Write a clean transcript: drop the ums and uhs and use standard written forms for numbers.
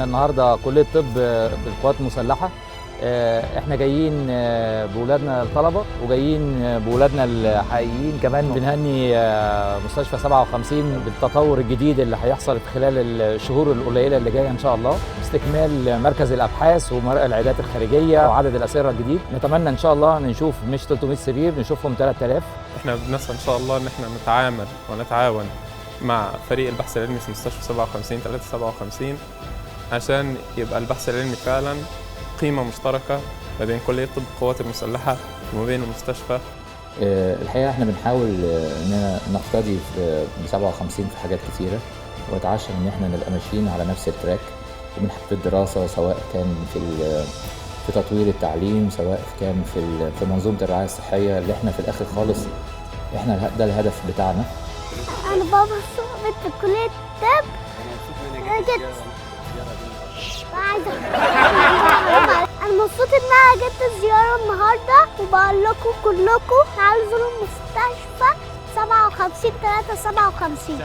النهارده كليه طب بالقوات المسلحة. احنا جايين بولادنا الطلبة وجايين بولادنا الحقيقيين كمان. بنهني مستشفى 57 بالتطور الجديد اللي هيحصل في خلال الشهور القليلة اللي جاية ان شاء الله، باستكمال مركز الابحاث والعيادات الخارجية وعدد الاسرة الجديد. نتمنى ان شاء الله نشوف مش 300 سرير، نشوفهم 3000. احنا بنسعى ان شاء الله ان احنا نتعامل ونتعاون مع فريق البحث العلمي في مستشفى 57 357 عشان يبقى البحث العلمي فعلا قيمة مشتركة ما بين كلية طب القوات المسلحة وما بين المستشفى. الحقيقة احنا بنحاول اننا نقتدي ب 57 في حاجات كتيرة، واتعشم ان احنا نبقى ماشيين على نفس ال track في الدراسة، سواء كان في تطوير التعليم، سواء كان في منظومة الرعاية الصحية اللي احنا في الآخر خالص احنا ده الهدف بتاعنا. أنا بابا صعبت في كلية الطب. أنا مبسوط إن أنا جبت الزيارة النهاردة، وبقول لكم كلكم تعالوا زوروا المستشفى 57 3 57.